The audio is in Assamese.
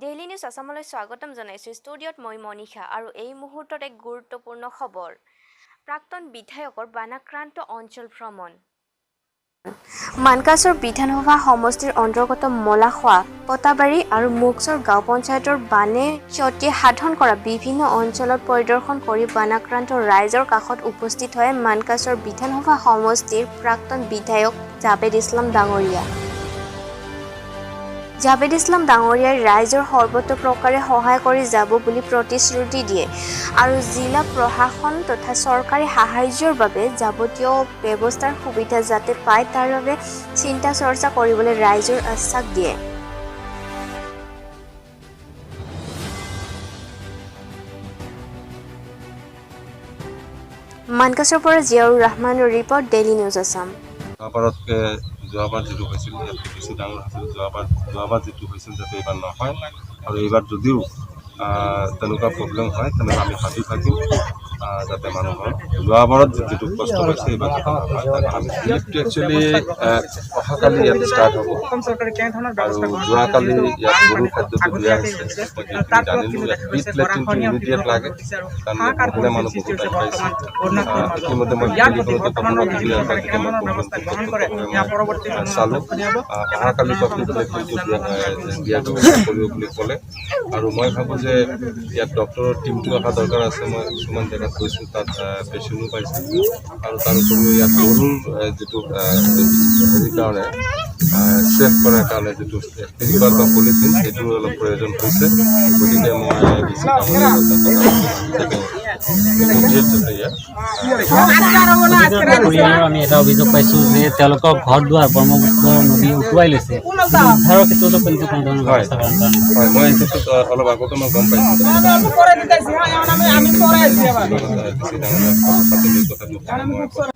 ডেইলী নিউজ আছামলৈ স্বাগতম জনাইছোঁ। ষ্টুডিঅ'ত মই মনীষা আৰু এই মুহূৰ্তত এক গুৰুত্বপূৰ্ণ খবৰ। প্ৰাক্তন বিধায়কৰ বানাক্ৰান্ত অঞ্চল ভ্ৰমণ। মানকাচৰ বিধানসভা সমষ্টিৰ অন্তৰ্গত মলাখোৱা, পতাবাৰী আৰু মুকচৰ গাঁও পঞ্চায়তৰ বানে ক্ষতি সাধন কৰা বিভিন্ন অঞ্চলত পৰিদৰ্শন কৰি বানাক্ৰান্ত ৰাইজৰ কাষত উপস্থিত হয় মানকাচৰ বিধানসভা সমষ্টিৰ প্ৰাক্তন বিধায়ক জাবেদ ইছলাম ডাঙৰীয়া। জাবেদ ইছলাম ডাঙৰীয়াই ৰাইজৰ সৰ্বতোপ্ৰকাৰে সহায় কৰি যাব বুলি প্ৰতিশ্ৰুতি দিয়ে আৰু জিলা প্ৰশাসন তথা চৰকাৰী সাহায্যৰ বাবে যাৱতীয় ব্যৱস্থাৰ সুবিধা যাতে পায় তাৰ বাবে চিন্তা চৰ্চা কৰিবলৈ ৰাইজৰ আশ্বাস দিয়ে। মানকাচৰৰ পৰা জিয়াউৰ ৰহমানৰ ৰিপৰ্ট, ডেইলী নিউজ আছাম। যোৱাবাৰতকৈ, যোৱাবাৰ যিটো হৈছিল ইয়াতকৈ বেছি ডাঙৰ হৈছিল। যোৱাবাৰ যিটো হৈছিল যাতে এইবাৰ নহয় আৰু এইবাৰ যদিও তেনেকুৱা প্ৰব্লেম হয়, তেনেহ'লে আমি সাজু থাকিম যাতে মানুহৰ যোৱাবাৰত যিটো কষ্ট হৈছে এইবাৰ যাতে নহয়। তাৰ আমি ৰিলিফটো একচুৱেলি অহাকালি ইয়াত ষ্টাৰ্ট হ'ব আৰু যোৱাকালি ইয়াত গৰুৰ খাদ্যটো দিয়া হৈছে। মই যিখিনি জানিলোঁ, ইয়াত পিট লেট্ৰিনটো ইমিডিয়েট লাগে, কাৰণ মহিলা মানুহ বহুত আহি পাইছে। ইতিমধ্যে মই টেলিফোনতো কথা পাতিলোঁ আৰু গতিকে মই প্ৰব্লেমটো চালোঁ। অহাকালি পৰা পিট লেট্ৰিনটো দিয়াৰ ব্যৱস্থা কৰিব বুলি ক'লে আৰু মই ভাবোঁ যে ইয়াত ডক্টৰৰ টীমটো অহা দৰকাৰ আছে। মই কিছুমান জেগাত গৈছোঁ, তাত পেচেণ্টো পাইছোঁ আৰু তাৰ উপৰিও ইয়াত গৰুৰ যিটো হেৰিৰ কাৰণে, ছেভ কৰাৰ কাৰণে যিটো তিৰপাল বা পলিথিন, সেইটোৰ অলপ প্ৰয়োজন হৈছে। গতিকে মই বেছি ডাঙৰীয়াৰ লগত কথা পাতিম ইমিডিয়েট যাতে ইয়াত পৰিয়ালৰ আমি এটা অভিযোগ পাইছোঁ যে তেওঁলোকৰ ঘৰ দুৱাৰ ব্ৰহ্মপুত্ৰ নদী উটুৱাই লৈছে, কিন্তু উদ্ধাৰৰ ক্ষেত্ৰতো কিন্তু কোনো ধৰণৰ ব্যৱস্থা গ্ৰহণ কৰা নাই। হয়, মই এই ক্ষেত্ৰত অলপ আগতে মই গম পাইছোঁ। বেছি ডাঙৰীয়াৰ কথা পাতিলোঁ, কথাটো মই